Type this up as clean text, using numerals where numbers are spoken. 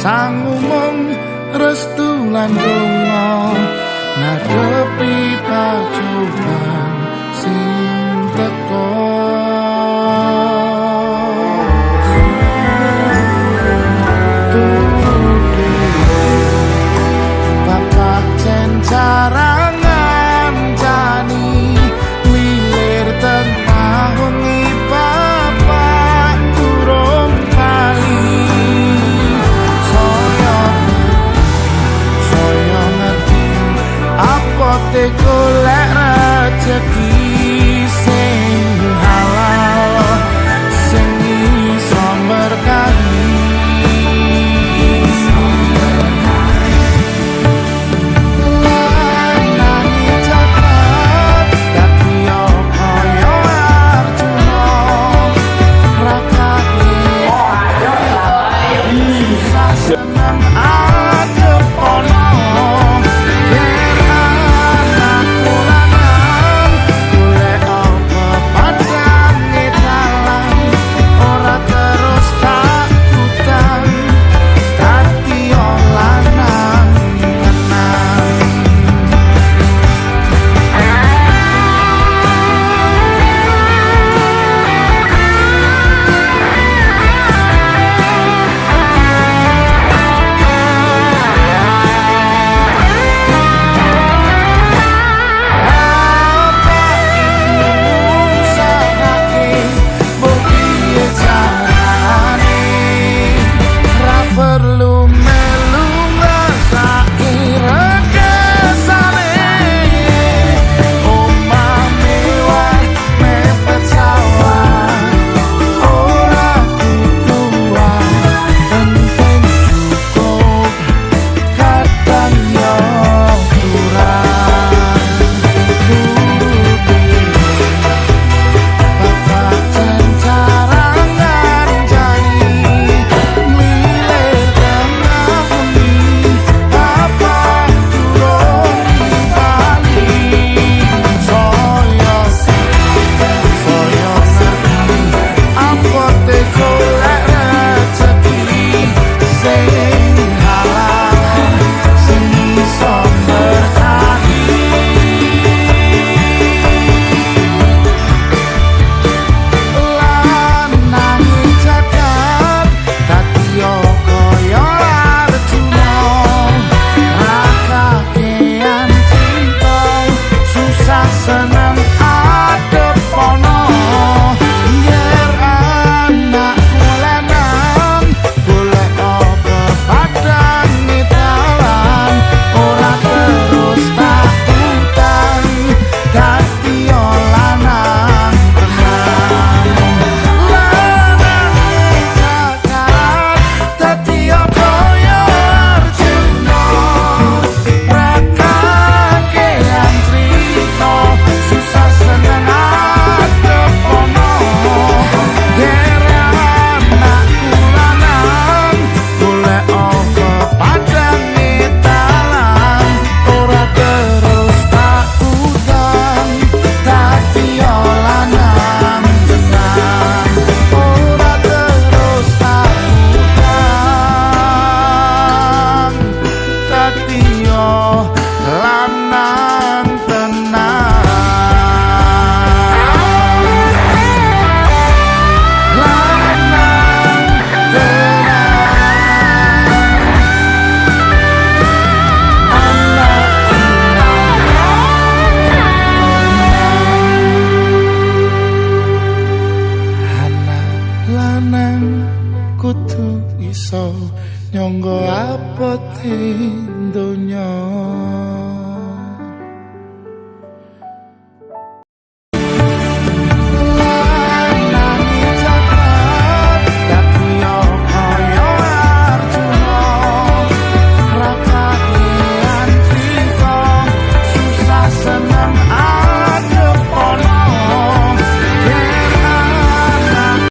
Sangu mung restu lan donga ngadepi pacoban sing teko. Turu dhewe bapak cencara ngancani, milir tengah wengi bapak durung bali. Saya saya ngerti apote golek rejeki sing halal sing iso berkahi. Lanangi jagat dadi kaya Arjuna, rakake susah seneng adep ana. Yen anakku lanang golek apa padange dalan, ora terus tak utang dadi lanang tenan. Apa ibu usahake mbok piye carane, ra perlu melu ngrasake rekesane. Omah mewah mepet sawah ora kudu penting cukup, kadang yo kurang. Turu dhewe bapak cencara ngancani, milir tengah wengi bapak durung bali. Saya saya ngerti apote golek rejeki sing halal sing iso berkahi. Lanangi jagat dadi kaya Arjuna, rakakean cinta susah seneng adep ana. Yer anakku lanang golek apa padange dalan, ora terus tak utang dadi lanang tenan. Lanange jagat dadi kaya Arjuna, rakakean crita susah seneng adep ana. Yer anakku lanang golek apa padange dalan, ora terus tak utang dadi lanang tenan. Ora terus tak utang dadi lanang tenan. Lanang tenan. Anakku lanang tenan. Anak lanang kudu iso nyangga apote donya.